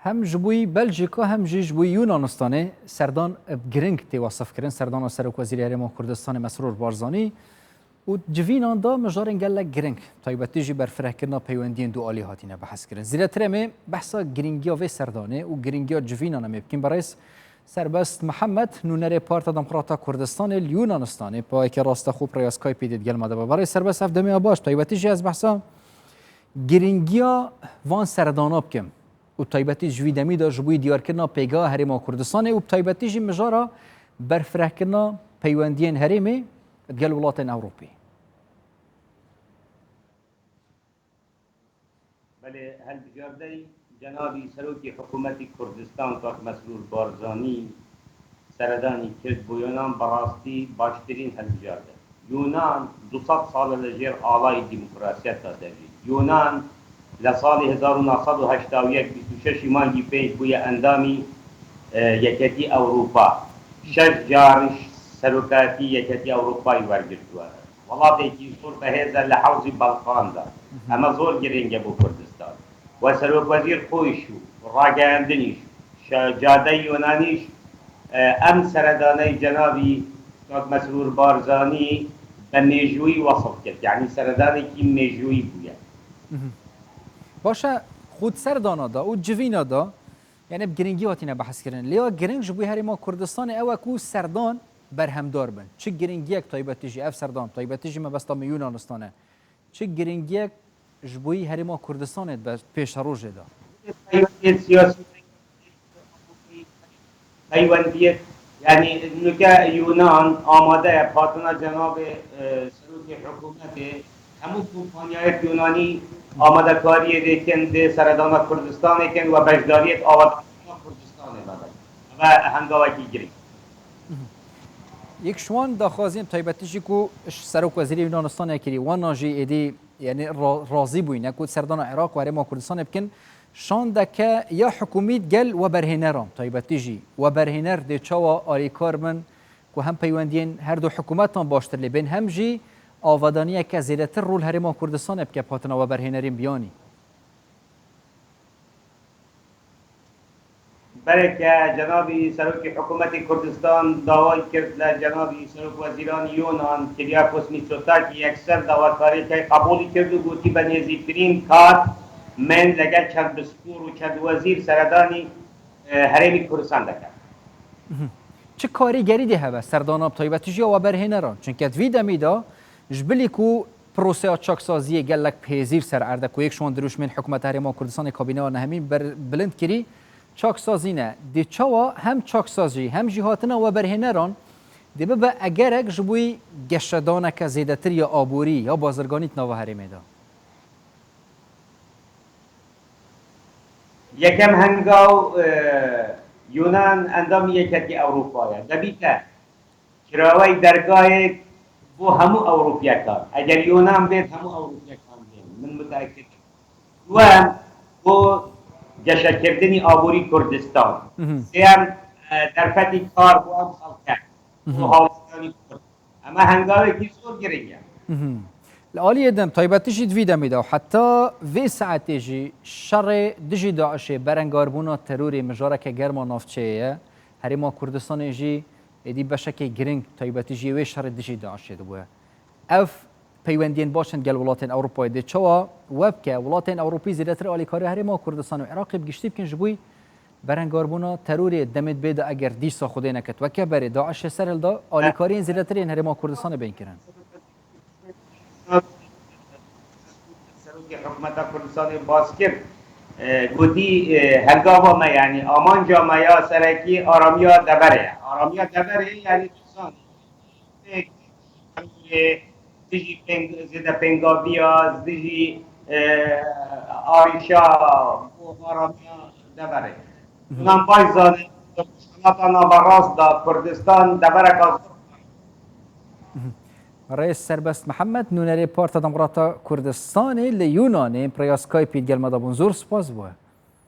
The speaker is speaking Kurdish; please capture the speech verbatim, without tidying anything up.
Hem ji bo yî Belcîka hem jî ji bo yî Yunanistanê serdan bi giring tê wesifkirin. Serdana Serokwezîrê Herêma Kurdistanê Mesrûr Barzanî û civînan da mijarên gelek giring, taybetî jî berfirehkirina peywendiyên dualî hatine behskirin. Zêdetir em ê behsa giringiya vê serdanê û giringiya civînan em ê bikin. Berêz Serbest Mihemed, nûnerê Partiya Demokrata Kurdistanê li Yunanistanê, payeke rasta xwe bi rêya Skypeê digel me de be. Berêz Serbest, ev demê ya baş. Taybetî jî ez behsa giringiya van serdana bikim û taybetî ji vî demî de ji bo diyarkirina pêgeha Herêma Kurdistanê û bi taybetî jî mijara berfirehkirina peywendiyên herêmê digel welatên Ewropî. Belê, hilbijardeyî cenabî Serokê Hikûmetî Kurdistan, Kak Mesrûr Barzanî, seredanî kird bo Yunan, bi rastî baştirîn hilbijarde. Yunan du sed sal e li jêr alayî demokrasiyeta de jî. Yunan li salê hezar û neh sed û heşta û yek, bîst û şeş mangî pênc bûye endamî, e, Yeketî Ewropa. Şeş car serokatî Yeketî Ewropayê wergirtûye. Welatekî zor bihêz e li Hewzî Balkan de. Eme zor giring e bo Kurdistan. We serokwezîr xwe îş û ragihandinîş, şa-, cadeyî Yunanîş, e, em seredaneyî cenabî Kak Mesrûr Barzanî bi mêjûyî wesif kir. Yanî seredanekî mêjûyî bûye. Baş e, xwe di serdana de û civîna de, yanî bi giringî hatine behskirin. Lê ya giring ji bo Herêma Kurdistanê ew e ku serdan berhemdar bin. Çi giringiyek taybetî jî, ev serdan taybetî jî mebesta me Yunanistan e. Çi giringiyek ji bo yî Herêma Kurdistanê dibe pêşerojê de? Peywendiyê siyasî, peywendiyê, yanî nuke Yunan amade ye, hatina cenabê, e, serokê hikûmetê, hemû kompanyayek Yunanî amadekariyê dikin, dê seredana Kurdistanê kin we beşdariyek awatekirina Kurdistanê bebe. Eve hengawekî girîng. Yek ji wan daxwaziyên taybetî jî ku ji Serokwezîrê Yunanistanê kirî, wana jî êdî, yanî ra-, razî bûyne ku serdana Iraq û Herêma Kurdistanê bikin, şandeke ya hikûmî digel weberhêneran, taybetî jî weberhêner dê çawa alîkar bin ku hem peywendiyên her du hikûmetan baştir lê bên, hem jî avadaniyeke zêdetir rol Herêma Kurdistanê bike bi hatina weberhênerên biyanî. Bereke cenabî Serokê Hikûmetê Kurdistan dawayî kir li cenabî Serokwezîran Yunan Kyriakos Mitsotakî yekser dawakariyekê qebûlî kir û gotî, bi nêzîktirîn kar min legel çend pispor û çend wezîr seredanî, e, Herêmî Kurdistan dike. Çi karîgerî dê hebe serdana bi taybetî jî ya weberhêneran? Çunke di vî demî de ji bilî ku proseya çaksaziyê gelek bi hêzî li ser erd e, ku yek ji wan dirûşmên Hikûmeta Herêma Kurdistanê, Kabîneya Nehemîn ber-, bilind kirî, çaksazî ne. Dê çawa hem çaksazî hem jî hatina weberhêneran dê bibe egerek ji bo geşedaneke zêdetir ya aborî ya bazirganî di nava herêmê de? Yekem hengaw, e, Yunan endamî Yeketî Ewropa ye. Debîte kirawey dergayek bo hemû Ewropiyekan. Eger Yunan bêt, hemû Ewropiyekan bên. Min muteekid im. Duwem, bo geşekirdinî aborî Kurdistan. Mhm. Sêyem, e, derfetî kar bo em xelk e. Bo Mhm. hawldanî Kurd. Ema hengawekî zor giring e. Mhm. Li aliyê din, taybetî jî di vî demê de û heta vê saetê jî şerê dijî DAIŞê, berengarbûna terorê mijareke germ a navçeyê ye. Herêma Kurdistanê jî êdî beşekê giring taybetî jî wê şerê dijî DAIŞê dibûye. Ev peywendiyên baş in gel welatên Ewropayê dê çawa we bike welatên Ewropî zêdetir alîkariya Herêma Kurdistan û Iraqê bi giştî bikin ji bo berengarbûna terorê demê dibê de eger dîsa Xwedê neket weke berê DAIŞê ser hilda, alîkariyên zêdetir yên Herêma Kurdistanê bên kirin. Serokê Hikûmeta Kurdistanê bas kir, e, gotî, e, hengava me, yanî amanca me ya serekî aramiya deverê ye. Aramiya deverê, yanî tu zanî, pêk, dijî pêng-, zêde pêngaviya, dijî, e, arîşa bo aramiya deverê. Mhm. Nan baş zanin, di Rojhilata Naverast de Kurdistan devereka zor. Mhm. Rêz Serbest Mihemed, nûnerê Partiya Demokrata Kurdistanê li Yunanê, bi rêya Skypeê digel me de bûn. Zor spas bo we.